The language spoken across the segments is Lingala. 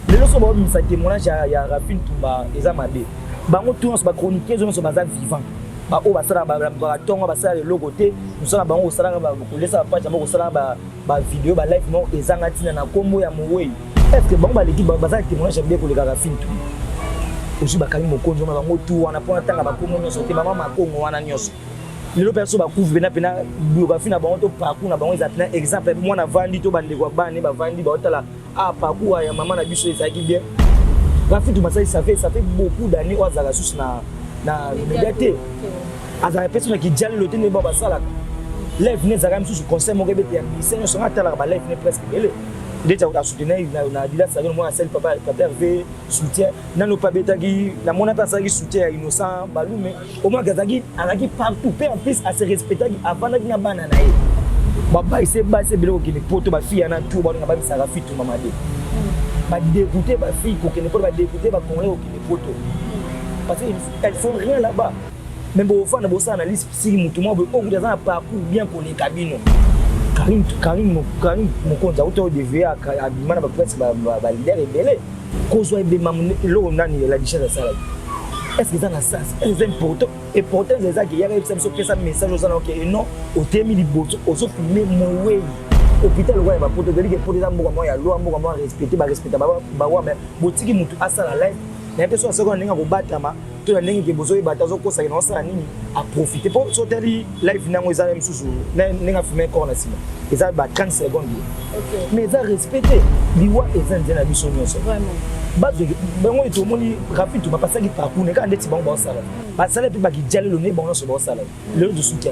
Lelo so baobimisa témoignage ya Rafine Tumba, eza mabe. Bango tout nyonso, bachroniqueurs nyonso baza vivant, baoyo basalaka, balamukaka ntongo, basala eloko te. Mosala bango kosalaka, kolesa bapage yango, kosalaka bavideo, balive moko ezanga ntina na nkombo ya mowei. Est ce que bango baleki, baza na témoignage ya bien koleka Rafine Tumba? Ozwi bakangi mokonzi wana, bango tu wana, mpona ntanga bakombo nyonso te, mama Makongo wana nyonso. Lelo mpe so bakufi pena pena, biographie na bango to parcours na bango eza pena exemple. Mwana avandi to bandeko ya bana bavandi, baotala: "Ah, parcours ya mama na biso ezalaki bien." Rafi Tumba asali, ça fait beaucoup d'années oyo azalaka susu na média te, azalaka mpe so na kidialelo te. Nde bao basalaka live ne, ezalaka mosusu conseil moko ebete ya ministère nyonso. Nga atalaka balive ne presque ebele, ndeti asoutenir na Adidas Arena, mwana asali papa papa Hervé soutien nano mpe abetaki. Namona mpe asalaki soutien ya Innocent Balume. Omonaki azalaki partout mpe en plus ase respectaki, avandaki na bana na ye, babayise basi ebele kokende poto. Bafille yana tour balinga bamisaka fi Tumba mabe, badégoûte bafille kokende poto, badégoûte bacongolais kokende poto, parce que elles font rien là-bas. Mais bofanda, bosala na liste siki motu moko boye oyo kutu aza na parcours bien koleka bino. Karim Mokonzi auta oyo devie abima na bapresque baleader ebele kozwa ebema. Eloko nani la duchesse asalaki, est ce que eza na sens? Est ce que eza important? Importance eza ke yaka yebisa biso, pesa message oza na oke non, otemi liboso, ozofilme mowei hôpital lokola ya bapoto. Toyebi ke poto eza mboka moko ya loi, mboka moko respecte, barespecta bawa. Mais botiki motu asala live na ye mpe so asoko na ndenge akobatama to na ndenge ke bozoyeba te, azokosaka na osala nini, aprofite mpo so otali live nango eza mosusu ndenge afilme corps na nsima, eza ba 30 secondes, mais eza respecte. Liwa eza nzela na biso nyonso. Bango oyo tomoni Rafi Tumba bapasaki parcours ne kaka ndeti bango baosala, basala mpe bakidialelo nde bango nyonso baosala lelo tosuki.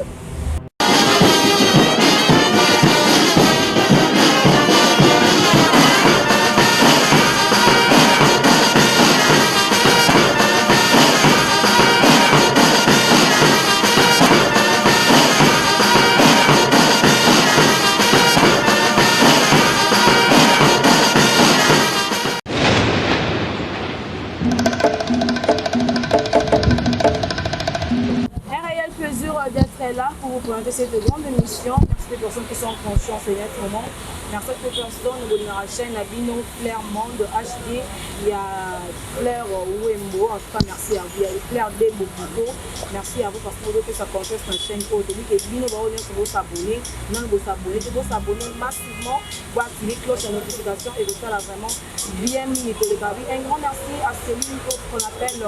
Un réel plaisir d'être là pour vous présenter cette grande émission. Merci les personnes qui sont conscientes et moment. Merci à toutes les personnes de la chaîne Abino Flair Monde HD. Il y a Flair Wembo. En tout cas, merci à vous. Il y a Flair Dembo plutôt. Merci à vous parce que vous avez fait sa confiance dans la chaîne. Aujourd'hui, que Bino va s'abonner. Non, vous s'abonner. Vous s'abonner massivement. Vous activer cloche de notification et vous ça vraiment bien mis. Un grand merci à celui qu'on appelle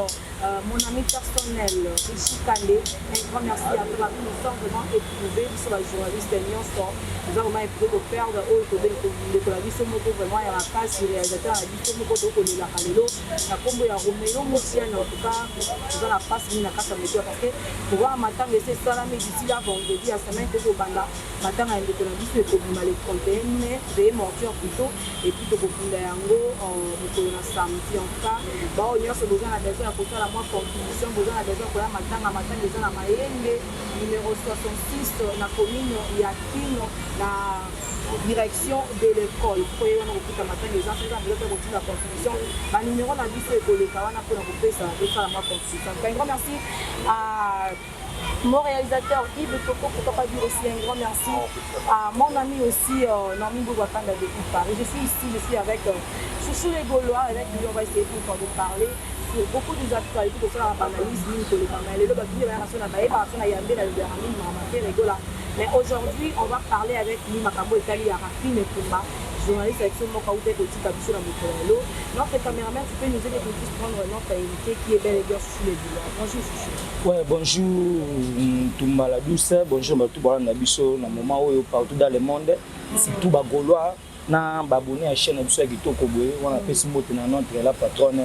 mon ami personnel, Richie Kandé. Un grand merci à toi. Nous sommes vraiment éprouvés. Nous sommes journalistes nyonso. Nous avons vraiment éprouvé de perdre oyo ndeko na biso moko vraiment ya makasi, réalisateur na biso moko tokolelaka lelo na nkombo ya Romelo Mosiane. En tout cas, toza na mpasi mingi na kati ya moto, parce que programme matanga esi esalami. D'ici la vendredi ya semaine tokobanda matanga ya ndeko na biso, ekobima le 31 mai, veillée mortuaire plutôt, et puis tokofunda yango mokolo na samedi. En tout cas, baoyo nyonso boza na besoin ya kosala mwa contribution, boza na besoin koya matanga, matanga eza na Mayende numéro 66 na commune ya Kino, na direction de l'école. Koye wana kokuta matanga eza. Soki eza besoin mpe kotinda contribution, banumero na biso ekoleka wana mpona kopesa, tosala mwa contribution. Un grand merci à mon réalisateur Yves Toko, pourquoi pas dire aussi un grand merci à mon ami aussi Normi Boubakanda depuis Paris. Je suis ici, je suis avec Chouchou les Gaulois, avec lui on va essayer pour de parler sur beaucoup des actualités pour faire l'analyse nini koleka. Mais lelo bato bayaka so na bayebaka so na yambe na lobelaka mingi makambo Ferre Gola, mais aujourd'hui on va parler avec lui makambo etali ya Rafine Tumba, journaliste avec son moko auta kotika biso na mokolo ya lelo. Notre caméraman, tu peux nous aider pour puisse prendre notre invité qui est bel et bien Chouchou les Gaulois. Bonjour Chouchou. Ouais, bonjour Tumba la douce, bonjour bato bolanda biso na moment oyo partout dans le monde, surtout bagaulois na baabonné ya chaîne na biso ya kitoko boye wana. Apesi mbote na notre la patronne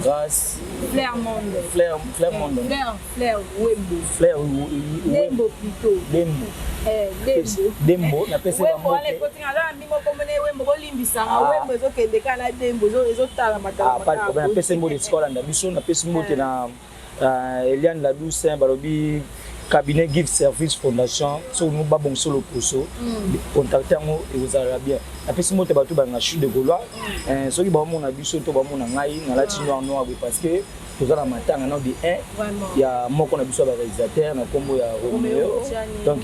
Grâce. Flair Monde. Flair, Flair Monde. Flair, Flair Wembo. Flair. Dembo plutôt. Dembo. Eh, Dembo. Dembo, napesi. Wembo wana ekotinga aza na mingi okomona Wembo, bolimbisanga. Wembo ezokende kaka na Dembo, ezotala. Ah, pas de problème. Napesi mbote esika olanda biso, napesi mbote na Eliane la douce. Balobi cabinet Give Service Fondation, soki olingi babongisa loposo, contacte yango, ekozala bien. Napesi mbote bato banga Chou de Gaulois. Soki baomona biso to bamona ngai nalati noir noir boye, parce que Toza na matanga nao de 1 ya moko na biso ya baréalisateur na nkombo ya Romeo, donc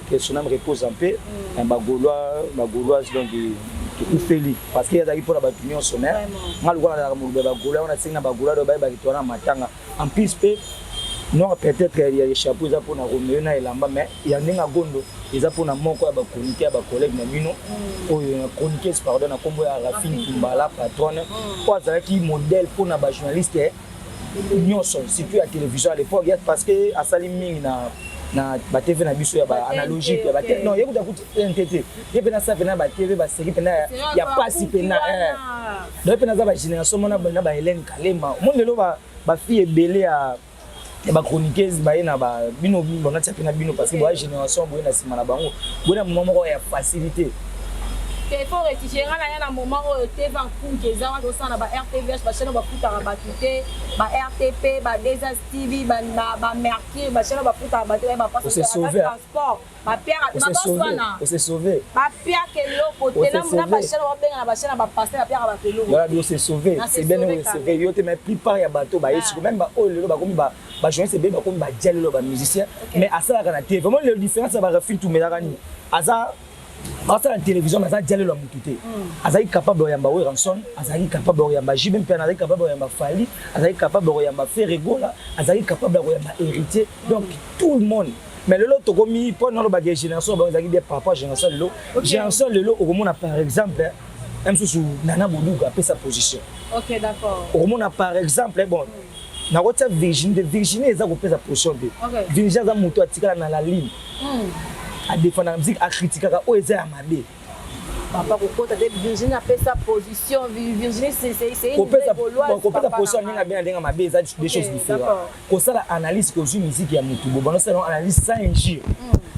que son âme repose en paix. Bagaulois, bagauloise, donc tokufeli parce que azalaki mpona bato nyonso. Mais nga lokola nazalaka moluba ya bagaulois wana, asengi na bagaulois do bayebaki toza na matanga. En plus mpe noir peut-être ya chapeau eza mpona Romeo na elamba, mais ya ndenge agondo eza mpona moko ya bachroniqueur, ya bacollègue na bino oyo na chroniqueuse, pardon, na nkombo ya Rafine Tumbala patronne, oyo azalaki modèle mpona bajournaliste nyonso, surtout ya télévision à l'époque, parce que asali mingi na batv na biso ya baanalogique ya ba, non, ye kuta kuti te te, ye mpe nasala mpena batv, basérie mpena ya pasi mpena. Donc mpe naza bagénération mona na baHélène Kalema. Omoni lelo bafille ebele ya bachroniqueuse baye na bino, bonatia mpe na bino, parce que boya génération boye na nsima na bango, boye na moment moko ya facilité. Il faut rectifier. Nga na ya na moment oyo TV nkunki eza wana, tosala na ba RTVH, bachaîne bafutaka bato te, ba RTP, ba 2S TV, ba Mercure, bachaîne bafutaka bato te, transport bapiaka. Bapiaka eloko te na bachaîne babenga na bachaîne ya bapaster, bapiaka bato eloko. Voilà, ose sauvé, c'est bien, ose sauvé yo te. Mais plupart ya bato baye siko, même baoyo lelo bakomi bajournaliste ebele, bakomi badia lelo bamusicien, mais asalaka na te. Vraiment, lelo différence ya baRafine tumelaka nini? Aza asala na télévision, mais aza dialelo ya motu te. Azalaki capable koyamba Werrason, azalaki capable koyamba JB Mpiana, azalaki capable koyamba Fally, azalaki capable koyamba Ferre Gola, azalaki capable ya koyamba Héritier, donc tout le monde. Mais lelo tokomi, mpo nalobaka génération bango ezalaki bien par rapport à génération lelo. Génération lelo, okomona par exemple mosusu Nana Boduka apesa position. Ok, d'accord. Okomona par exemple, bon, nakotia Virginie te. Virginie eza kopesa position te. Virginie aza moto atikala na la ligne, adefendaka musique, akritikaka oyo eza ya mabe. Papa, kokota te. Virginie apesa position. Virginie, c'est une Kopesa position ndenge abe na ndenge mabe eza deux choses différentes. Kosala analyse, kozwi musique ya motu bo banosala analyse sans injure.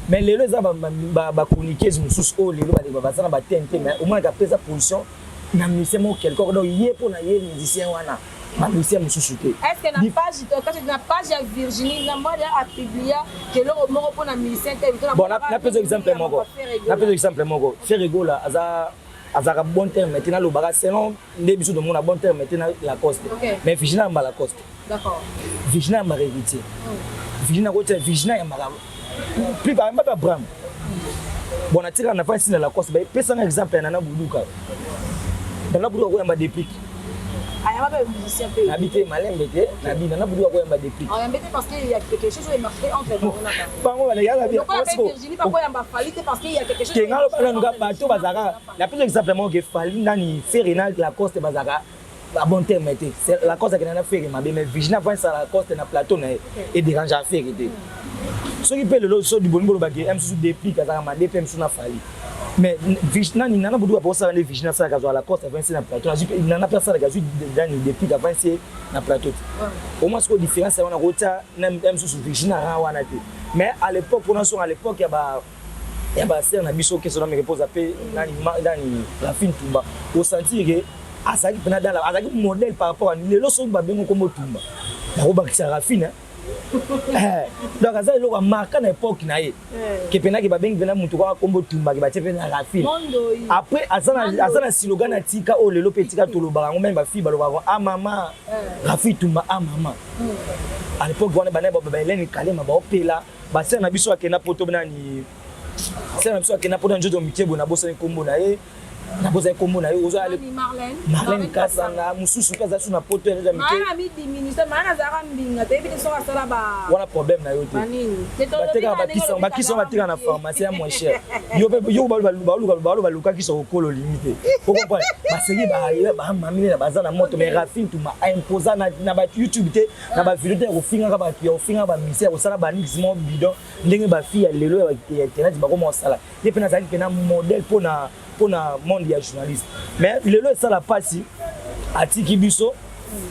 Mais lelo eza bachroniqueuse mosusu oyo lelo baleba baza na batene te, mais omonaka apesa position na musicien moko quelque, donc ye mpo na ye musicien wana, bamusicien mosusu te. Est ce que na page, kati na page ya Virginie, na mode apublia keloko moko mpona musicien te? Bon, napesa exemple moko, napesa exemple moko. Ferre Gola aza, azalaka bon terme te, nalobaka selon nde biso tomona bon terme te na Lacoste, mais Virginie ayamba Lacoste. Virginie ayambaka Héritier, Virginie akotia, Virginie ayambaka plus, ayamba mpe Abraham. Bon, natikaka na fasi na Lacoste. Pesanga exemple ya Nana Buduka. Nana Buduka koyamba Déplique. Ayamba mpe musicien mpe. Nabi te, malembe te, nabi Nana Buduka koyamba Déplique. Ayambe te parce qu'il y a quelque chose oyo marqué entre bango na bango. Bango yanga. Lokola mpe Virginie bakoyamba Fally te parce qu'il y a quelque chose. Te, nga loba bato bazalaka, napesa exemple moko ke Fally, nani, Ferre na Lacoste bazalaka ba bon terme te. Lacoste akenda na Ferre mabe, mais Virginie avant esala Lacoste na plateau na ye, edérange Ferre te. Soki mpe lelo so bolingi bolobaki mosusu Déplique azalaka mabe mpe mosusu na Fally, mais nani, Nana Buduka mpo osala nde Virginie asalaka, azwaka Lacoste avant ese na plateau, azwi Nana mpe asalaka, azwi nani, Déplique avant ese na plateau te. Au moins sikoyo différence wana kotia na mosusu Virginie ara wana te. Mais à l'époque, mpona songo à l'époque ya basere na biso, keso na meke mpoza mpe nani, nani, Rafine Tumba, osentir ke azalaki mpena dala, azalaki modèle par rapport à lelo. Soki babengi kombo Tumba, bakobakisa Rafine. Donc aza eloko amarka na époque na ye ke mpenaki babengi mpena motu kaka kombo Tumbaki, batie mpe na Rafine. Après aza na slogan na tika oyo lelo mpe etika tolobaka yango, même bafille balobaka: "A mama Rafine Tumba, a mama." À l'époque wana bana baHélène Kalema baopela, basere na biso akenda poto, nani, sere na biso akenda poto na nzoto mike boye, nabosani nkombo na ye, nabosani nkombo na ye. Oza Marlene Kasanga, mosusu mpe aza su na poto ya nzoto mike. Wana problème na yo te. Batekaka bakisi, batekaka na pharmacie ya moins cher. Yo mpe yo baluka, baluka kisa kokolo olingi te, ocomprendre. Baseki bamamine baza na moto, mais Rafine Tuma aimposa na ba YouTube te, na bavideo te ya kofingaka bato, ya kofingaka bamisia, ya kosala banix mo bidon ndenge bafille ya lelo ya internet bakoma kosala. Ye mpe nazalaki mpena modèle mpona monde ya journaliste. Mais lelo esala mpasi, atiki biso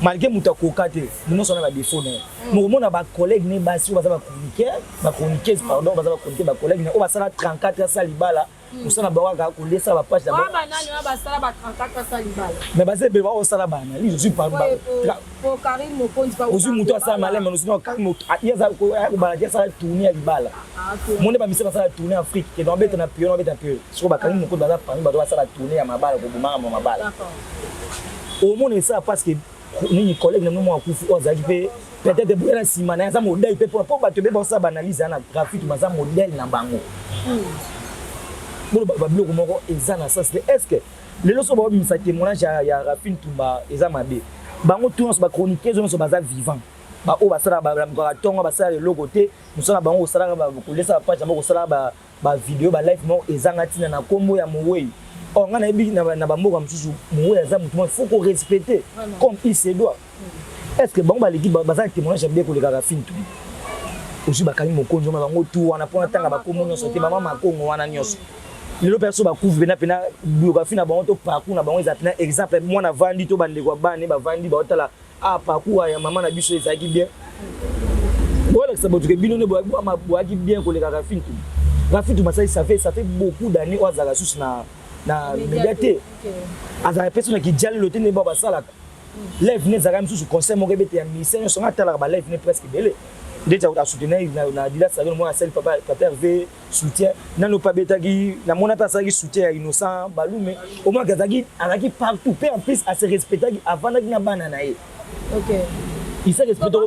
malgré moto akoka te, nyonso na badéfaut na ye. Mokomona bacollègue ne basi oyo baza bachroniqueur, bachroniqueuse, pardon, baza bachroniqueur, bacollègue ne oyo basala 34 asa libala, mosala bango kaka kolesa bapage. Mais baza ebele bakosala baanalyse. Ozwi ozwi moto asala maleme, kobala ti asala tournée ya libala monde, bamisa basala tournée Afrique ke babeta na pio, babeta pio. Soko bakangi mokoto, baza parmi bato basala tournée ya mabala, kobomaka ma mabala. Omona esala parce que Nini, collègue na bino moko akufi, oyo azalaki mpe peut-être boya na nsima na ye, aza modèle mpe mpo bato ebe baosala baanalyse ya na graphique, baza modèle na bango. Boloba babiloko moko eza na sens te. Est ce que lelo so baobimisa témoignage ya Rafine Tumba eza mabe? Bango tu nyonso, bachroniqueuse nyonso baza vivant, baoyo basalaka, balamukaka ntongo, basalaka eloko te, mosala na bango kosalaka kolesa bapage na bango, kosalaka bavideo, balive moko ezanga ntina na nkombo ya mowei. Or ngai nayebi na bamboka mosusu, mowei aza motu moko, faut korespecter comme il se doit. Est ce que bango baleki, baza na témoignage ya bien koleka Rafine Tumba? Ozwi bakangi mokonzi wana, bango tu wana, mpona ntanga bakombo nyonso te, mama Makongo wana nyonso, lelo mpe so bakufi mpena mpena, biographie na bango to parcours na bango eza mpena exemple. Mwana vandi to bandeko ya bana bavandi, baotala: "Ah, parcours ya mama na biso ezalaki bien." Bolakisa bato ke bino nde boyaki bien koleka Rafine Tumba. Rafine Tumba asali, ça fait beaucoup d'années oyo azalaka susu na média te, azalaka mpe so na kidialelo te. Nde bao basalaka live ne, ezalaka mosusu conseil moko ebete ya musicien nyonso. Nga atalaka balive ne presque ebele, ndeti asoutenir na Adidas Arena, mwana asali papa Hervé soutien nano mpe abetaki. Namona mpe asalaki soutien ya Innocent Balume. Omonaki azalaki partout mpe en plus ase respectaki, avandaki na bana na ye. Il s'est respecté.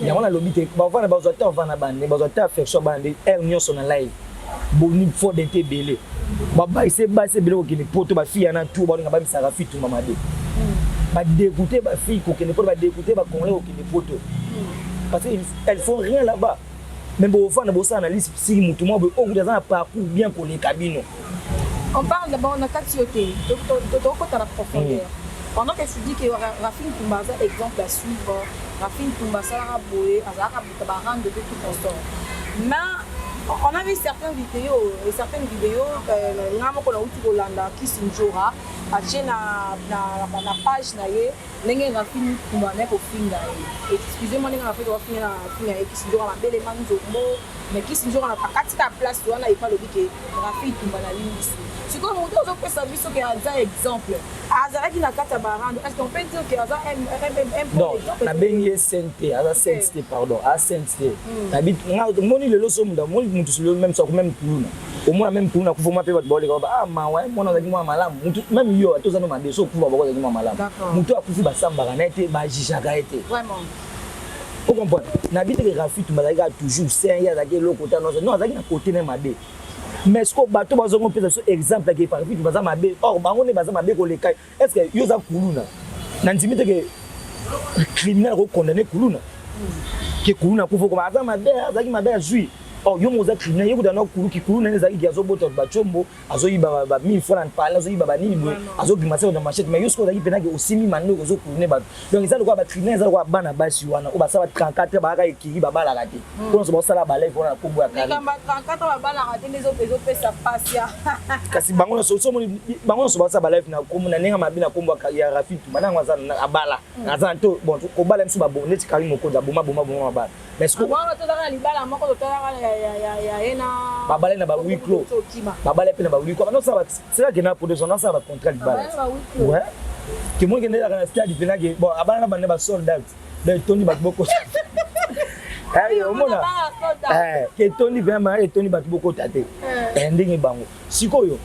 Yango nalobi te, bavanda, bazwa te, bavanda bana nde bazwa te affection ya bana nde aire nyonso na live. Boni fode te, ebele babaise basi ebele kokende poto, bafille yana tour balinga bamisaka fi Tumba mabe, badégoûte bafille kokende poto, badégoûte bacongolais kokende poto, parce que elles font rien là-bas. Mais bofanda, bosala na liste siki motu moko boye oyo kuta aza na parcours bien koleka bino. On parle d'abord na kati yo te, tokota na profondeur. Pendant que tu dis que Rafine Tumba aza exemple à suivre, Rafine Tumba asalaka boye, azalaka buta barande de tout consort, mais on a vu certaines vidéos et certaines vidéos. Nga moko nauti kolanda Kisi Njora atie na page na ye ndenge Rafine Tumba naye kofinga ye. Excusez moi, ndenge Rafine kofinga na finga ye, Kisi Njora mabelema nzombo, mais Kisi Njora na pakati ka place wana epa alobi ke Rafine Tumba nalingi biso. Sikoyo moto ozopesa biso ke aza exemple, azalaki na kati ya barando, est ce qu'on peut dire ke aza un Non, nabengi ye saint te, aza saint te, pardon, aza saint te. Nabi moni lelo so mutu moni mutu lelo, même soko même kuluna, omona même kuluna kufa mwa mpe bato baoleka ba: "Ah, mawa, mwana azalaki mwana malamu." Mutu même yo ate oza no mabe, so okufa, bako azalaki mwana malamu. Mutu akufi, basambaka na ye te, bajijaka ye te. Ocomprendre? Nabi teke Rafi Tumba azalaki kaka toujours saint, ye azalaki eloko ta nyonso. Non, azalaki na côté na mabe, mais siko bato bazongo mpesa biso exemple ake Rafi Tumba aza mabe, or bango nde baza mabe koleka. Est ce que yo oza kuluna? Na ndimi teke criminel akokondamne kuluna ke kuluna akufa koma aza mabe, azalaki mabe, azwi. Or yo mo oza criminel, ye kuta na kuluki kuluna nde ezalaki azobota bacombo, azoyiba ba 1000 fois na pale, azoyiba banini boye, azobima se na machette. Mais yo soki ozalaki mpenaki osimbi mandoki, ozokulune bato. Donc eza lokola bacriminel, eza lokola bana basi wana oyo basala 34, bayaka ekiri, babalaka te, mpo nyonso baosala balive wana na nkombo ya Karine. Likambo 34 babalaka te nde ezopesa pasi. Kasi bango nyonso somoni, bango nyonso basala balive na kombo na ndenge mabe na nkombo ya Rafi Tumba, nango aza abala, aza to bon kobala miso babo neti Karine Mokonzi aboma boma boma mabala. Mais siko wana tozalaka na libala moko, totalaka ya ye na Babala na ba huis clos, babala mpe na ba huis clos, banosala seka na production, nasala bacontrat libala. Ouais, ke moni kende ezalaka na stade mpenake bon, abala na bande ba sold out, donc etondi bato bokota. Omona ke etondi vraiment, etondi bato bokota te. Ndenge bango sikoyo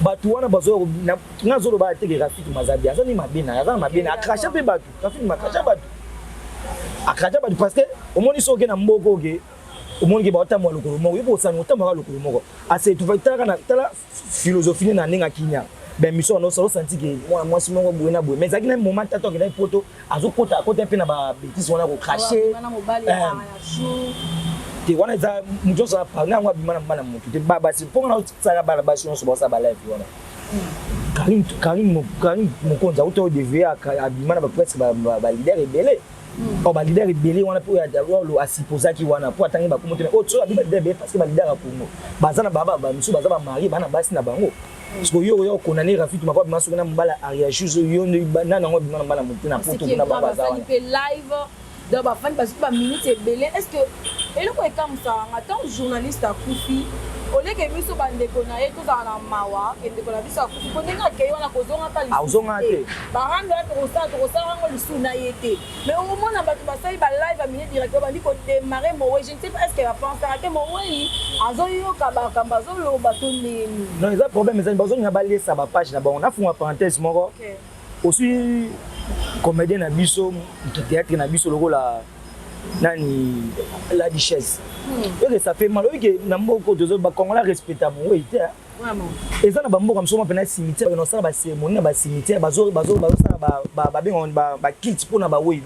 bato wana bazo, nga azoloba teke Rafiki Mazabi aza ni mabe na ye, aza na mabe na akrasha mpe bato. Rafiki akrasha bato, akrasha bato, parce que omoni soki na mboka oke, omoni ke baotambola lokolo moko, yo bosani otambolaka lokolo moko, asetufa. Talaka na tala philosophie ne na ndenge akinya baémission wana, osala osanti ke mwana mwasi moko boye na boye. Mais ezalaki na moment tata okendaki poto, azokota akota mpe na babêtises wana, kocracher te. Wana eza motu nyonso aparle yango, abima na bana motu te. Basi mpo nga naosala bana basi nyonso baosala balive wana. Karine Mokonzi auta odevie, abima na bapresque baleader ebele. Or baleader ebele wana mpe oyo asupposaki wana mpo atangi bakombo te, oyo so abi baleader ebele, parce que baleader ya Congo baza na bamisu, baza bamarie, bana basi na bango. Parce que yo oyo okondane Rafi Tumba po abima soki na mobala ariage, yo nani yango abima na mobala motu na poto kuna, bango baza wana. Live, donc bafandi bazwi baminute ebele. Est ce que eloko ekamusaka nga, ntango journaliste akufi, oleke biso bandeko na ye tozala na mawa ke ndeko na biso akufi, mpo ndenge akei wana kozongaka? Azonga te. Barando wana tokosala, tokosala yango lisusu na ye te. Mais omona bato basali balive ya minute directeur, bandi kodémarrer mowei. Je ne sais pas, est ce que bapensaka te mowei azoyoka makambo azoloba to ndenge nini? Non, eza problème ezali, bazolinga balesa bapage na bango. Nafunga parenthèse moko. Aussi comédien na biso, moto théâtre na biso lokola nani, La Duchesse, oyoke, ça fait mal. Oyoke, na mboka tozo, Bacongolais respecta mowei te. Eza na bamboka mosusu mpena cimetière, bakende kosala bacérémonie na bacimetière, bazosala, babengaka bakiti mpona bawei.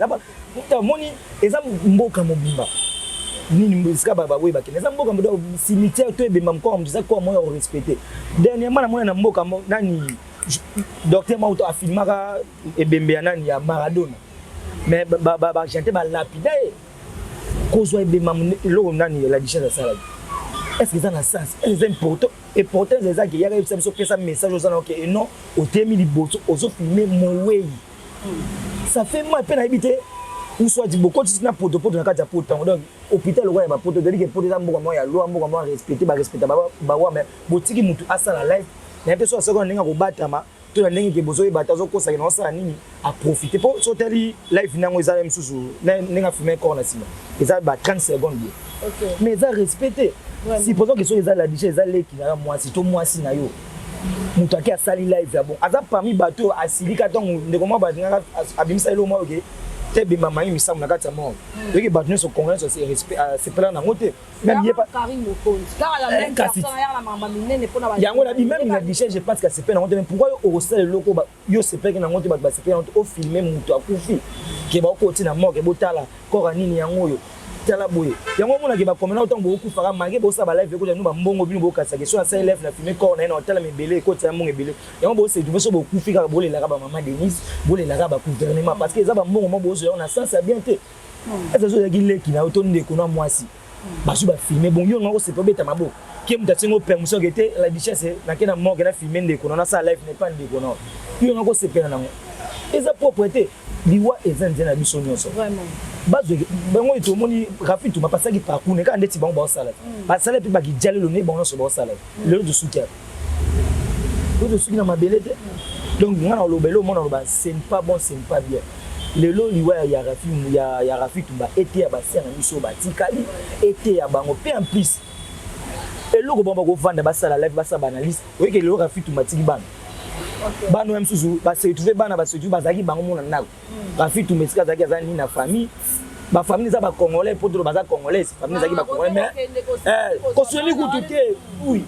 Moni eza mboka mobimba nini, esika bawei bakende, eza mboka cimetière to ebemba mokoko moto eza koa moyo ya korespecte. Dernièrement namoni na mboka nani, docteur Mauto afilmaka ebembe ya nani, ya Maradona, mais Baargentin balapida ye kozwa ebemba. Eloko nani La Duchesse asalaki, est ce que eza na sens? Est ce eza important? Importance eza ke yaka yebisa biso, pesa message oza na oke et non otemi liboso, ozofilme mowei, ça fait mal. Mpe nayebi te, uswati bokotisi na potopoto na kati ya poto yango. Donc hôpital lokola ya bapoto, toyebi ke poto eza mboka moko ya loi, mboka moko respecte, barespecta bawa, mais botiki mutu asala live. Nayebi te so asoko na ndenge akobatama to na ndenge ke bozoyeba te, azokosaka na osala nini, aprofite mpo so otali live nango eza mosusu ndenge afilme corps na nsima, eza ba 30 secondes bien, mais eza respecte. Supposons ke soki eza La Duchesse, eza leki na yo mwasi to mwasi na yo, moto ake asali live ya bon, aza parmi bato oyo asilika. Ntango ndeko moko balingaka abimisa eloko moko oke te, bemba mai misambo na kati ya mort, oyoki bato nyonso, Congolais nyonso asepela nango te. Même ye yango nabi, même na Duchesse, je pense que asepela nango te. Mais pourquoi yo okosala eloko yo osepelaki nango te, bato basepeli nango te, ofilme moto akufi ke baokoti na mort, ke botala corps ya nini yango oyo, tala boye yango? Omonake bakomena ntango bokufaka, malgré bosala balive, ekota bino bambongo. Bino bokasaka so asali live na filme corps na ye na otalama ebele, ekotisa mbongo ebele. Yango bosetrouve so bokufi kaka, bolelaka bamama Denise, bolelaka bagouvernement, parce que eza bambongo mo bozwa yango na sens ya bien te. Eza so ozalaki leki na yo to ndeko na mwasi, bazwi bafilme bon, yo nga kosepa, obeta maboko ke moto atingo permission ke te, La Duchesse nake na morgue na filme ndeko na, nasala live na epa ndeko na yo, nga kosepela nango eza propre te. Liwa eza nzela na biso nyonso. Bazwa bango, tomoni Rafi Tuma pasaki parcours ne kaka ndeti bango baosala te, basala mpe bakidia lelo nde bango nyonso baosala. Lelo tosuki apo oyo tosuki na mabele te. Donc nga na oloba eloko mona oloba, ce n'est pas bon, ce n'est pas bien. Lelo liwa ya Rafi Tumba ete ya basia na biso batikali, ete ya bango mpe. En plus eloko bango bakovanda, basala live, basala baanalyse, oyeke lelo Rafi Tumba atiki bana, bana oyo mosusu baseretrouve, bana baseretrouve bazalaki bango mona ndako. Rafi Tumba esika azalaki, aza nini na famille, bafamille eza bacongolais, mpo tolo baza congolaise, famille ezalaki bacongolais, mais kosweli kutu te. Oui,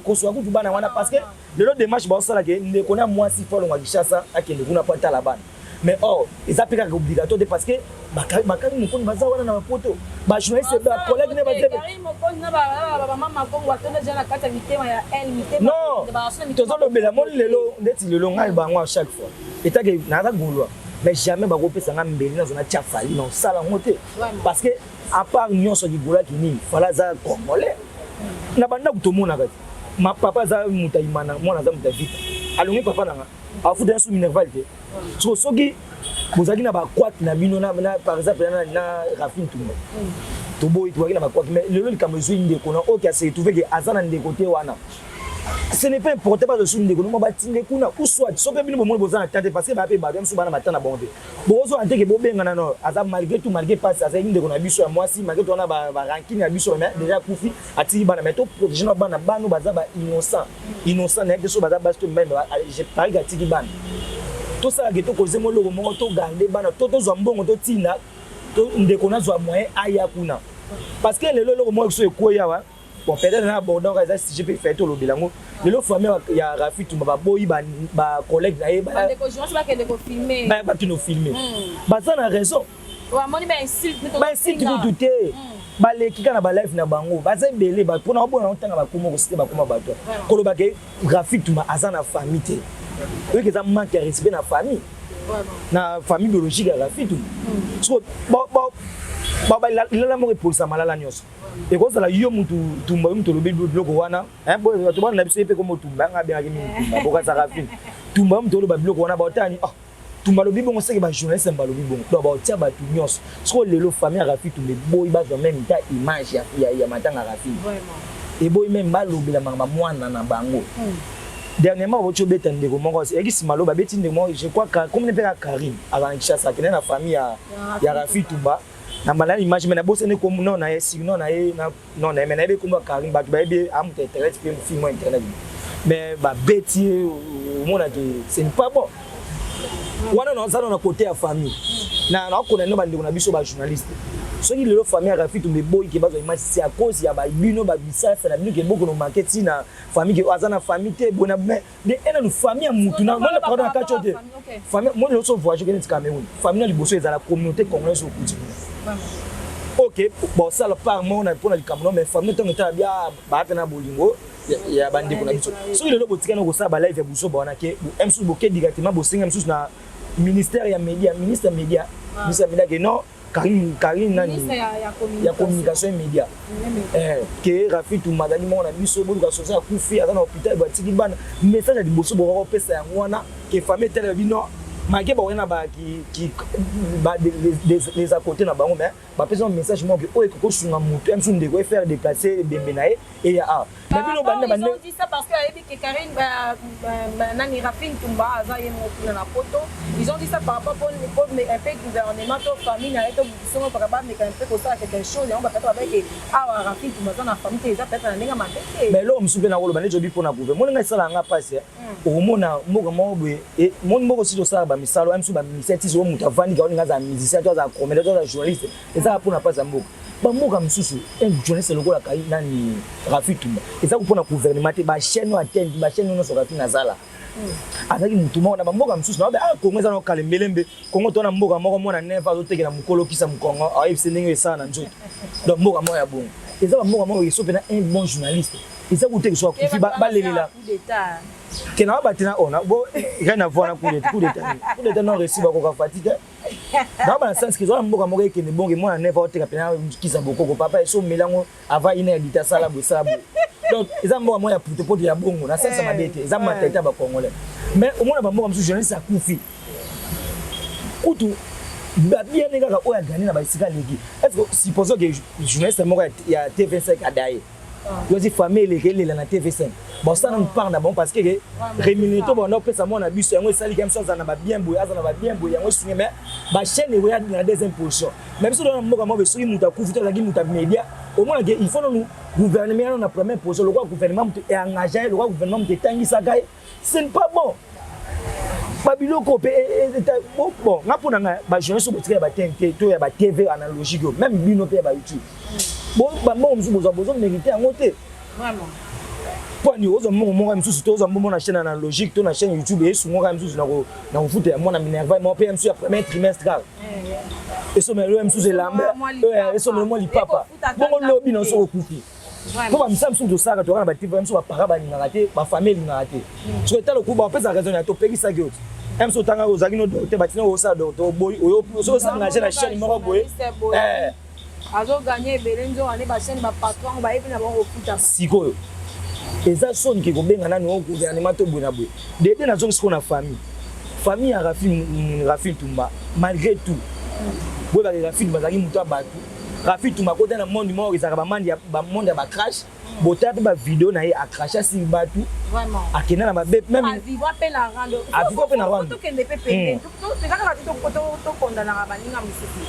koswa kutu bana wana, parce que lelo démarche baosalaka, ndeko na mwasi fo alongwa Kinshasa, akende kuna mpo atala bana. Mais or eza mpe kaka obligatoire te, parce que bakangi mokoni baza wana na bapoto, bajournaliste, bacollègue ne baza. Non, tozolobela moni lelo ndeti lelo ngai bango à chaque fois etake naza Gaulois, mais jamais bakopesa nga mbeli nazo natia Fally na osala yango te, parce que à part nyonso kigolaki nini, Fally aza congolais. Na bandako tomonaka te, ma papa aza moto ayimana, mwana aza moto avita, alongi papa nanga, afuta nyonso minerval te. So soki bozalaki na bakwake na bino, par exemple na Rafine Tumba, toboyi, tozalaki na bakwake, mais lelo likambo ezwi ndeko na oyo ase retrouve ke aza na ndeko te wana, ce n'est pas important. Bazosu ndeko nomo batinde kuna, ou soit so mpe bino bomoni boza na temps te, parce que baya mpe bato mosusu bana matanga na bango te, bozwa te ke bobengana. No, aza malgré tout, malgré pasi, azalaki ndeko na biso ya mwasi, malgré tout wana barancune na biso, mais déjà akufi, atiki bana, mais toprotege na bana. Bana baza ba innocent, innocent, nayebi te so baza basi to mibali, je parie atiki bana. Tosalaka tokozema eloko moko, togarde bana to tozwa mbongo, totinda ndeko nazwa moyen aya kuna, parce que lelo eloko moko so ekweyi awa. Bon, peut-être na bordeaux eza sujet mpe fait tolobela yango. Lelo famille ya Rafi Tumba baboyi bacollègue na ye bakende ofilme, baza na raison. Bainsulte kutu te, baleki kaka na balive na bango, baza ebele mpona babona ntanga bakoma kosite, bakoma bato koloba ke Rafi Tumba aza na famille te. Oyoki, eza manque ya respect na famille, na famille biologique ya Rafi Tumba. So lilala moko epolisa malala nyonso. Ekozala yo mutu Tumba, yo mutu olobi biloko wana, bato bana na biso ye mpe komo Tumba yanga abengaki mingi Tumba, bokasa Rafine Tumba, yo mutu oloba biloko wana, baotani oh Tumba alobi bongo, seke bajournaliste balobi bongo, donc baotia bato nyonso. Sikoyo lelo famille ya Rafi Tumba eboyi bazwa même ta image ya matanga Rafine, eboyi même balobela makambo mwana na bango. Dernièrement bauti obeta ndeko moko eyaki nsima, lo babeti ndeko moko, je crois komne mpe kaka Karine, azala na Kinshasa, akende na famille ya Rafi Tumba na mbala image, mais nabosani kombo non na ye, sinon na ye non na ye, mais nayebi kombo ya Karine, bato bayebi, amuta internet mpe film internet, mais babeti ye, omonaki ce n'est pas bon. Wana naza na côté ya famille, na nakokona no bandeko na biso bajournaliste. Soki lelo famille ya Rafi Tumba eboyi ke bazwa image, c'est à cause ya babino babisalasa na bino ke bokono manke ntina famille ke aza na famille te bona. Mais de enanu famille ya mutu na mona, pardon, na kati oyo te. Famille moni lelo so voyage okende ti Cameroun, famille na liboso ezala communauté congolaise okuti kuna. Ok, bosala part moko na mpona likambo no, mais famille ntango etala bia baa na bolingo ya bandeko na biso. Soki lelo botikani kosala balive ya buzoba wana ke mosusu boke directement bosenga mosusu na ministère ya média, ministre ya média, ministre ya média ke non, Karine, Karine nani ya communication et média, ke Rafi Tumba azali moko na biso, boluka soso akufi, aza na hôpital, batiki bana. Message ya liboso bokoka kopesa yango wana ke famille etelema bino, malgré bakoya na les à côté na bango, mais bapesa message moko ke oyo ekoki kosunga motu ya mosusu, ndeko efaire déplacer ebembe na ye eya awa. Mais bino banda bande. Ils ont dit ça parce que ayebi ke Karine nani Rafine Tumba aza ye moko kuna na poto. Ils ont dit ça par rapport po un peu gouvernement to famille na ye to songo paka bameka un peu kosala quelque chose. Yango bakata babeke awa Rafine Tumba aza na famille te, eza peut-être na ndenge mabe te. Mais eloko mosusu mpe nakoloba neti obi mpona gouvernement, moninga esala yanga mpasi. Okomona mboka moko boye, moni mboka osi tosala bamisalo ya misu, bamusicien ti soko moto avandi ka oninga azala musicien to azala comédien to azala journaliste, ezaka mpona mpasi ya mboka. Bamboka mosusu, un journaliste lokola kai nani Rafi Tumba, eza mpona gouvernement te, bachaîne oyo atene, bachaîne nyonso Rafi nazala azalaki motu moko na bamboka mosusu. Na ah, Kongo eza na okala embelembe. Kongo to na mboka moko, mwana neve azotekela mokolo kisa mokongo, ayebisi ndenge esala na nzoto. Donc mboka moko ya bongo eza bamboka moko eso mpena un bon journaliste eza kuteki so akufi balelela ke na babatela ona bo rien à voir na coup d'état. Coup d'état, coup d'état non réussi, bakoka fati te na bana sens ke eza na mboka moko ekende bonge, mwana neve aoteka mpena kisa bokoko, papa eso omelango avant ina ya lita, sala boye, sala boye. Donc eza mboka moko ya putopoto ya bongo na sens ya mabe te, eza mentalité ya bacongolais. Mais omona bamboka mosusu, journaliste akufi kutu babiane kaka oyo agani na baesika aleki. Est ce que supposons que journaliste moko ya TV5 adaye, yozi famille eleki elela na TV5, bosala nanu part na bango parce que rémunéré to banda opesa mwana biso, yango esaliki biso azala na babien boye, aza na babien boye, yango esungi. Mais bachaîne ekoya na deuxième position. Mais biso na mboka moko, soki moto akufi to azalaki moto ya média, omonake il faut nanu gouvernement yano na première position, lokola gouvernement moto engage ye, lokola gouvernement moto etangisaka ye. Ce n'est pas bon babiloko mpe. Bon, nga mpo na ngai, bajournaliste oyo botika ya batnt to ya batv analogique oyo, même bino mpe ya bayoutube, bambongo mosusu bozwa, bozomérite yango te. Mpo ani ozwa mbongo moko mosusu to ozwa mbongo na chaîne analogique to na chaîne YouTube, esungoka mosusu na kofuta ya mwana minerval moko mpe ya mosusu ya premier trimestre kaka, esomelo ya mosusu elamba, esomelo mwa lipapa bongo. Lobi na soki okufi, mpo bamisala mosusu tosalaka, toka na batv mosusu, bapara balingaka te, bafamille elingaka te. Soki etala okuba, bapesa raison ya topekisaki yo te. Mosusu otanga, ozalaki no docteur, batina osala docteur, oboyi. Soki osengage na chaîne moko boye, azoganye ebele, nzoka nde bachaîne, bapatron bayebi na bango kofuta. Sikoyo eza soni ke kobenga nani o gouvernement to boye na boye. Dede nazongi sikoyo na famille, famille ya Rafi Tumba. Malgré tout, boyebaka Rafi Tumba azalaki moto ya bato. Rafi Tumba akota na monde moko ezalaka bamonde ya bacrash. Botala mpe bavideo na ye, acracha sur bato, akenda na mabe. Avivra mpe na rando. Avivra mpe na rando. Tokende mpe pembeni, eza kaka te tokondanaka baninga mosusu.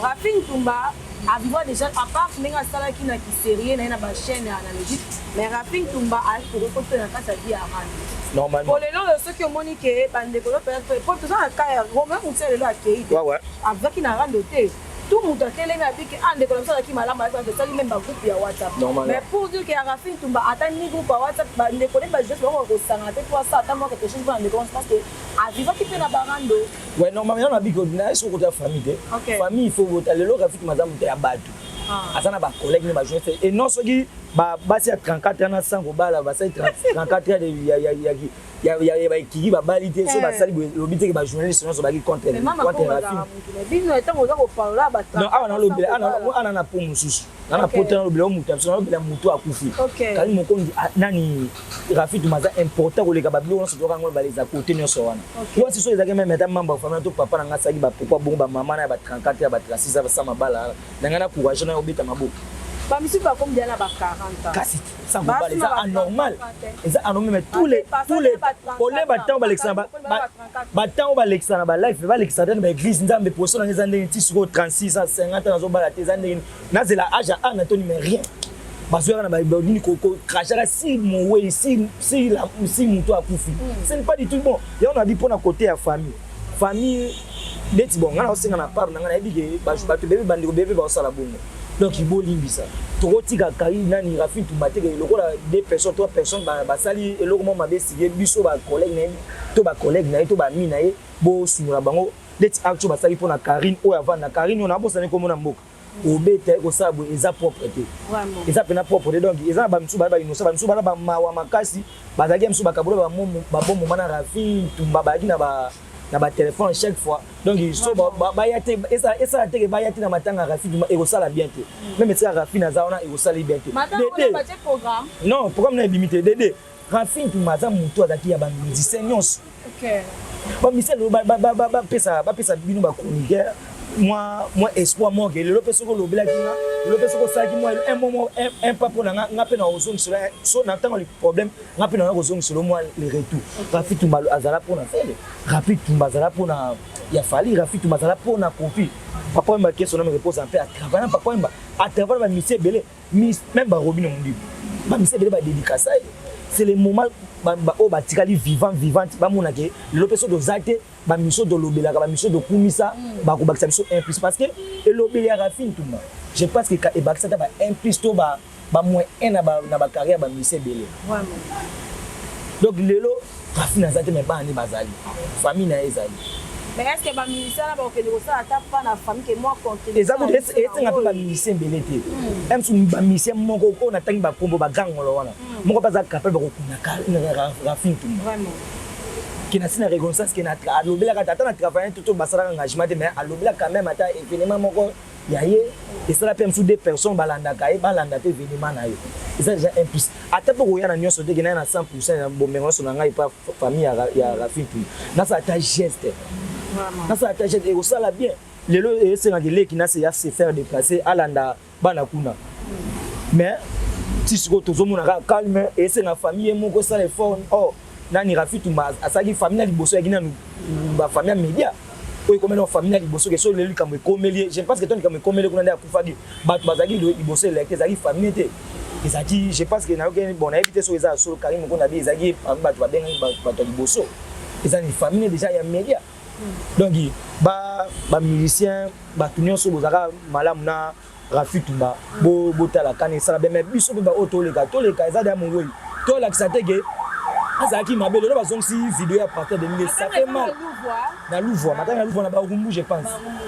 Rafine Tumba avivra déjà, à part ndenge asalaki na kiserie na ye na bachaîne ya analogique, mais Rafine Tumba ayaki na kati ya vie ya rando. Normalement. Po lelo oyo soki omoni ke bandeko yo peut-être, po toza na cas ya Romain Moutia, lelo akei te, avivaki na rando te. Tout moto atelemi abiki, ah, ndeko na biso azalaki malamu, tosali même bagroupe ya WhatsApp. Mais pour dire ke Rafine Tumba ata ni groupe ya WhatsApp, bandeko nde bajeunesse bango kosangana te po asala ata mwa quelque chose mpona ndeko, je pense que avivaki mpe na barando. Ouais, normalement na biki na soki okota famille te, famille il faut bota. Lelo Rafiki maza moto ya bato, aza na bacollègue ne bajournaliste et non soki basi ya 34 ans na 100 kobala, basali 34 ans ya baekiki, babali te. So basali boye, lobi teke bajournaliste nyonso baki contre Rafine. Bino ntango oza kopalola. Non, awa nalobela ana na po mosusu, na po te, nalobela o moto ya biso, nalobela motu akufi. Kali mokonzi nani Rafi Tuma aza important koleka babiloko nyonso toyoka yango baleza kote nyonso wana. Wasi so ezalaki même ata membre ya famille to papa na nga asalaki bapokwa bongo, bamama na ya ba 34, ya ba 36 basala mabala na ngai na courage na obeta maboko. Bamisusu bakomi deya na ba 40 ans. Kasi sans kobala eza anormal, eza anormal. Mais tous les ole batango balekisa, batango balekisa na balife, balekisa te na baeglise. Nzambe, poso nanga eza ndenge ti sikoyo 36 ans, 50 ans, nazobala te, eza ndenge nazela age ya ana toni, mais rien. Bazoyaka na banini, kocrachaka si mowei, si moto akufi, ce n'est pas du tout bon. Yango na bi mpona côté ya famille. Famille neti, bon, ngai naosenga na part na ngai, nayebi ke bato bebe, bandeko bebe baosala bongo. Donc bolimbisa, tokotika kai nani Rafi Tumba te ke lokola deux personnes, trois personnes basali eloko moko mabe. Esike biso bacollègue na ye to bacollègue na ye to bami na ye, bosungola bango neti acte oyo basali mpona Karine oyo avanda. Karine oyo nabosani komona mboka obeta ye, kosala boye eza propre te. Eza mpena propre te. Donc eza na bamisusu baza bainnocent, bamisusu baza bamawa makasi, bazalaki ya misusu bakabola babomoma na Rafi Tumba, bazalaki na batelefone chaque fois. Donc so baya te, esala teke baya te na matanga ya Rafi Tumba, ekosala bien te. Même esika Rafi naza wana, ekosala bien te. Non, programme na ebimi te. Dede Rafi Tumba aza motu azalaki ya bamusicien nyonso. Bamusicien lelo bapesa bino bachroniqueur mwa espoir moko ke lelo mpe soki olobelaki nga, lelo mpe soki osalaki mwa un mot, un pas mpo na nga, nga mpe na kozongisela so na ntango problème, nga mpe na nga kozongisela mwa le retour. Rafi Tumba azala mpona Fele, Rafi Tumba azala mpona ya Fali, Rafi Tumba azala mpona Kofi. Papa Wemba, que son âme repose en paix, atravaille na Papa Wemba, atravaille na bamusicien ebele, même barobino mondibu, bamusicien ebele badédicace ye. C'est le moment oyo batikali vivant, vivante, bamonake lelo mpe so toza te, bamiso tolobelaka, bamiso tokumisa, bakobakisa biso un plus, parce que elobeli ya Rafi Ntumba, je pense que ebakisa ata ba un plus to ba moins un na bacarrière bamusicien ebele. Donc lelo Rafi naza te, mais bana nde bazali, famille na ye ezali. Mais est ce que bamusicien na bakokende kosala ata pa na famille ke mwa Eza kutu esenga mpe bamusicien ebele te. Msu bamusicien moko oyo natangi bakombo, bagangolo wana, moko mpe aza capable, bakokunda Rafi Ntumba ke na ntina reconnaissance ke alobelaka ata na travail to basalaka engagement te, mais alobelaka quand même ata événement moko ya ye esala mpe mosusu deux personnes balandaka ye, balanda mpe événement na ye, eza déjà un plus. Ata mpe koya na nyonso te, ke naye na 100 ya bomengo nyonso na ngai epa famille ya Rafi Ntuma, nasala ata geste, nasala ata geste, ekosala bien. Lelo esengaki leki nase ya se faire déplacer, alanda bana kuna, mais ti sikoyo tozomona kaka calme. Esenga famille ye moko esala effort. Or nani Rafi Tumba asalaki famille na liboso, yaki nanu bafamille ya média oyo ekomeli na famille na liboso ke so lelo likambo ekomeli ye. Je pense que to likambo ekomeli kuna nde akufaki, bato bazalaki liboso eleki ezalaki famille te, ezalaki, je pense que nayoki, bon, nayebi te soki eza ya solo, Karim moko na bi ezalaki parmi bato babengaki bato ya liboso, eza ni famille déjà ya média. Donc bamusicien, bato nyonso bozalaka malamu na Rafi Tumba, botala kani esala be. Mais biso mpe baoyo toleka, toleka, eza deya mowei, tolakisa te ke azalaki mabe. Lelo bazongisi video ya partir de mille, ça fait mal. Na Louvre, matanga na Louvre, na Barumbu, je pense,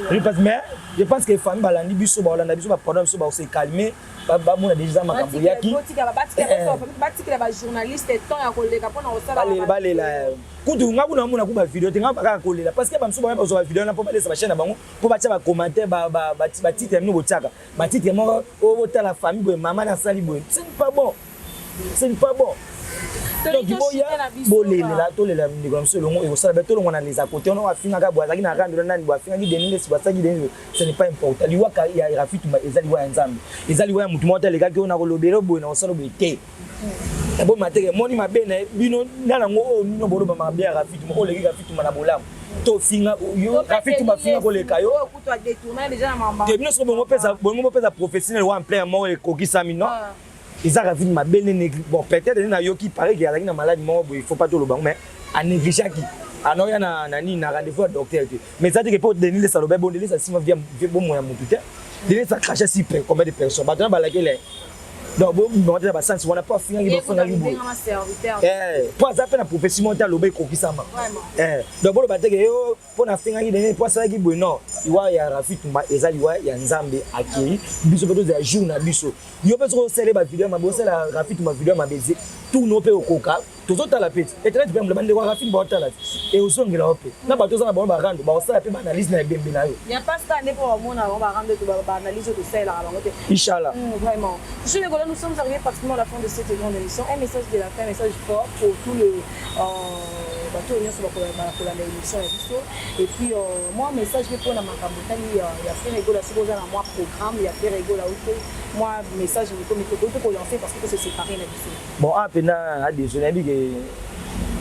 je pense. Mais je pense que famille balandi biso, baolanda biso, bapardon biso, baose calmer, bamona déjà makambo yaki. Batikela bajournaliste temps ya koleka mpona kosala. Balela kutu, nga kuna namona ku bavideo te, nga kaka kolela, parce que bamosusu baya bazwa bavideo na mpo balesa bachaîne na bango, mpo batia bacommentaire, batitre bino botiaka batitre moko oyo botala famille boye, mama nasali boye, ce n'est pas bon, ce n'est pas bon. Donc boya bolelela, tolela ndeko na biso elongo, ekosala be. Tolongwa na les à côté wana, afingaka boye, azalaki na rando nani boye, afingaki Denis, basalaki Denis, ce n'est pas important. Liwa ya Rafi Tumba eza liwa ya Nzambe, eza liwa ya motu moko te alekaki oyo na kolobela boye, na kosala boye te. Eboma teke moni mabe na bino na nango oyo bino boloba mabe ya Rafi Tumba, oyo oleki Rafi Tumba na bolamu, tofinga yo Rafi Tumba, finga koleka yo te. Bino soki bongo bopesa professionnel wa ampleur moko ekokisami, non, eza Rafi mabe nene. Bon, peut-être nde nayoki pareil ke azalaki na maladi moko boye, il faut pas toloba, mais anégligeaki anoya na nini, na rendez-vous ya docteur te. Mais eza teke mpo Denis Lesa aloba bon, Denis asima bomoi ya motu te. Denis acrache si combien de personnes, bato na balakele. Donc bobima te na basansi wana mpo afingaki, bafingaki boye mpo aza mpe na prophétie moko te, aloba ekokisama. Donc boloba teke yo mpo nafingaki Denis mpo asalaki boye, non. Liwa ya Rafi Tumba eza liwa ya Nzambe, akei. Biso mpe tozala jour na biso. Yo mpe soki osala bavideo ya mabe, osala Rafi Tumba video ya mabe, tourne mpe okoka, tozotala mpe internet mpe bandeko ya Rafi baotala te, eozongela yo mpe na bato oza na bango barando, baosala mpe baanalyse na ebembe na yo. Ya pasteur nde mpo bamona bango barando, baanalyse oyo tosalelaka bango te. Inchallah. Vraiment. Monsieur Nicolas, nous sommes arrivés pratiquement à la fin de cette grande émission. Un message de la fin, un message fort pour tout le bato nyonso bakolanda émission ya biso. Et puis moi message mpe mpona makambo etali ya Ferre Gola, soki oza na mwa programme ya Ferre Gola ou te, mwa message miko miko tokoki kolancer, parce que tose séparer na biso. Bon, a mpena adeso, nayebi ke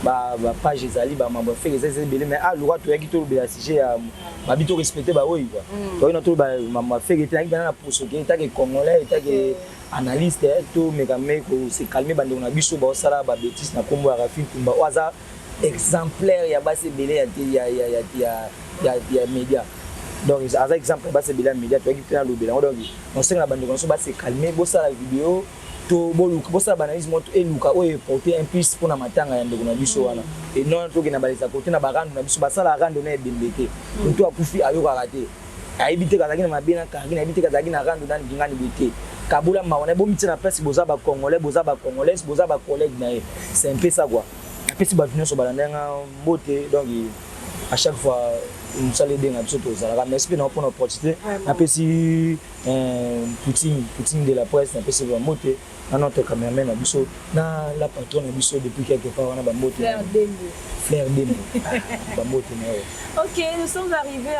bapage ezali, bamambo ya Ferre eza ebele, mais aluka toyaki tolobela sujet ya babi, to respecte baoyi kua, toyaki na toloba mambo ya Ferre te. Nayaki mpena na poso ke etake Congolais, etake analyste, tomeka me kose calmer. Bandeko na biso baosala babétise na nkombo ya Rafi Ntumba oyo aza Exemplaire ya basi ebele ya, ya, ya, ya, ya, ya, ya média. Donc aza exemple ya basi ebele ya média. Toyaki mpe nalobela yango. Donc nosenga na bandeko nyonso base calme, bosala video to boluka, bosala baanalyse moko eluka oyo eporte un plus mpona matanga ya ndeko na biso wana. Et non tokenda baleza kote na barando na biso, basala rando na ebembe te. Moto akufi ayokaka te, ayebi te kazalaki na mabe na Karine, ayebi te kazalaki na rando nani bingani boye te. Kabola mawa na ye, bomitia na place. Boza bacongolais, boza bacongolaise, boza bacollègue na ye. C'est un peu ça quoi. Napesi bato nyonso balanda nga mbote. Donc à chaque fois mosala ebenga biso, tozalaka. Merci mpe na mpona opportunité. Napesi Poutine, Poutine de la presse, napesi bambote na notre cameraman na biso, na la patronne na biso depuis quelque part wana, bambote. Fleur Dembo. Fleur Dembo, bambote na yo. Ok, nous sommes arrivés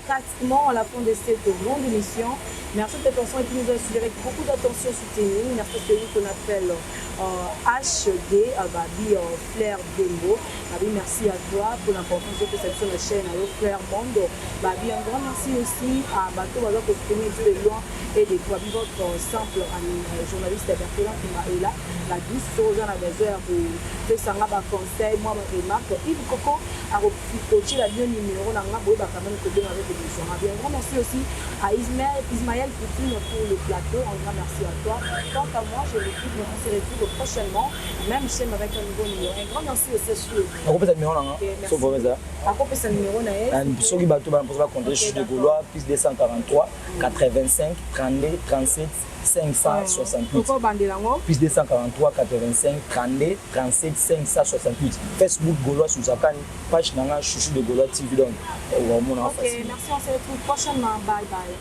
pratiquement à la fin de cette grande émission. Merci à toutes les personnes qui nous ont suivis avec beaucoup d'attention soutenue. Merci à celui qu'on appelle HD, Babi Fleur Dembo. Babi, merci à toi pour l'importance de cette sur la chaîne Fleur Monde. Babi, un grand merci aussi à bato baza soutenir de loin et de Babi, votre simple journaliste Bertrand Kimba là. La douce chose a besoin de faire ba conseil, moi ma remarque. Yves Coco a coaché la bien numéro na nga boye ba quand même que bien avec émission. Bien, un grand merci aussi à Ismaël, Ismaël Poutine pour le plateau. Un grand merci à toi. Quant à moi, je vous quitte. On se retrouve prochainement, même chaîne avec un nouveau numéro. Un grand merci aussi sur. Nakopesa numéro nanga. So promesa. Akopesa numéro na ye. Soki bato bana mposa bacontacter Chuchu de Gaulois, plus 243 85 32 37 568. Okobandela yango. Plus 243 85 32 37 568. Facebook Gaulois Suzakani, page nanga Chouchou de Gaulois TV. Donc omona. Ok, merci, on se retrouve prochainement. Bye bye.